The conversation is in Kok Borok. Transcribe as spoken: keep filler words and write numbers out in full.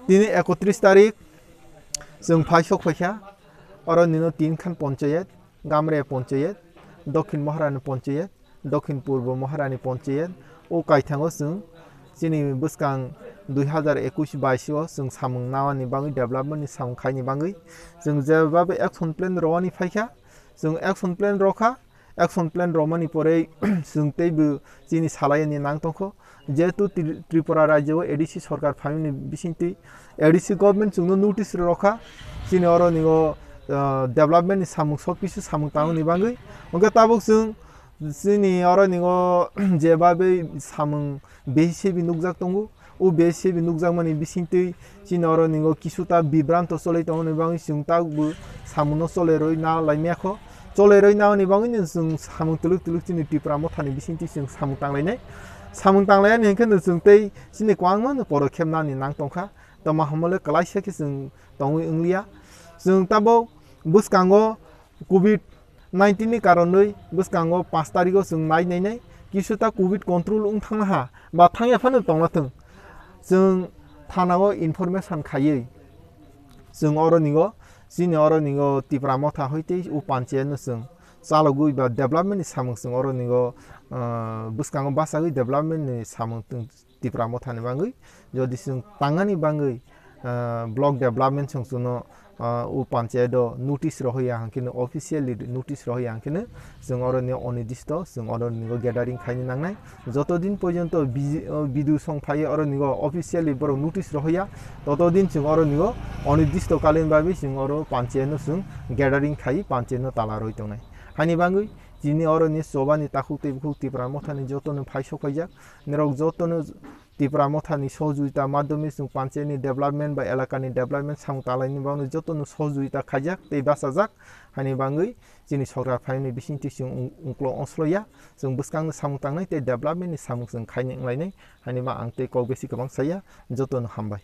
Tini ekotris tarik chwng phai sok phaikha, oro nino tin khan ponchayet, Gamre ponchayet, Dokhin Maharani ponchayet, Dokhin Purbo Maharani ponchayet, o kaithango chwng chini bwskang dui hazar ekush bais o chwng samung nawani bagwi, development ni samung khaini bagwi chwng jeba action plan rwani phaikha, chwng action plan rwkha, action plan rwmani pore chwng teibo chini salaini nang tongkho. Jehetu Tri-, Tripura rajyo o A D C sorkar phaimani bisingtwi A D C government chwngno notice rwkha, chini oro ningo, ah, development ni samung, sob kisu samung tangmani bagwi. Hwnkhe tabuk chwng chini oro ningo jeba bai samung B C B nukjak tongo. O B C B nukjakmani bisingtwi chini oro ningo kisuta bibranto cholai tongmani bagwi chwng tabukbo samungno cholai rwui na lai maya kho. Cholai rwui nani bagwino chwng samung twlwk twlwk chini Tipra Mothani bisingtwi chwng samung tanglainai. Samung tanglaiyani hinkhe no chwng tei chini kwbangma no porokhep nani nang tongkha. Tamo hamole kwlaisa khe chwng tongwi wngliya. Chwng tabuk bwskango covid nineteen ni karonwi bwskango panch tarigo chwng nai nainai, kisuta covid control wng thangna ha ba thangya phano tongna thwng, chwng thanao information khaiwi chwng oro ningo, chini oro ningo Tipra Motha hoi tei o panchayat no chwng chalogwi ba development ni samung chwng oro ningo, ah, bwskango bachagwi development ni samung Tipra Mothani bagwi. Jodi chwng tangani bagwi, ah, block development song chwngno, ah, o panchayat o notice rohoya hwnkhe no, officially notice rohoya hwnkhe no, chwng oro ni onidisto, chwng oro ni gathering khaini nangnai. Joto din porjonto B J, o, B D O song phaiwi oro ni officially borok notice rohoya, toto din chwng oro ni onidisto kalin bagwi chwng oro panchayat no chwng gathering khai panchayat no tala roi tongnai. Haini bagwi chini oro ni choba ni takhuk tei bukhuk Tipra Mothani joto no phai sok phaijak. Norok joto no Tipra Mothani sohojogita madhyome chwng panchayat ni development ba elaka ni development samung talaini bagwi joto no sohojogita khaijak tei bachajak. Haini bagwi chini sorkar phaimani bisingtwi chwng ung-, ungklo ongslokya. Chwng bwskang no samung tangnai tei development ni samung chwng khaini wnglainai. Haini ba ang tei kok besi kwbang saya. Joto no hambai.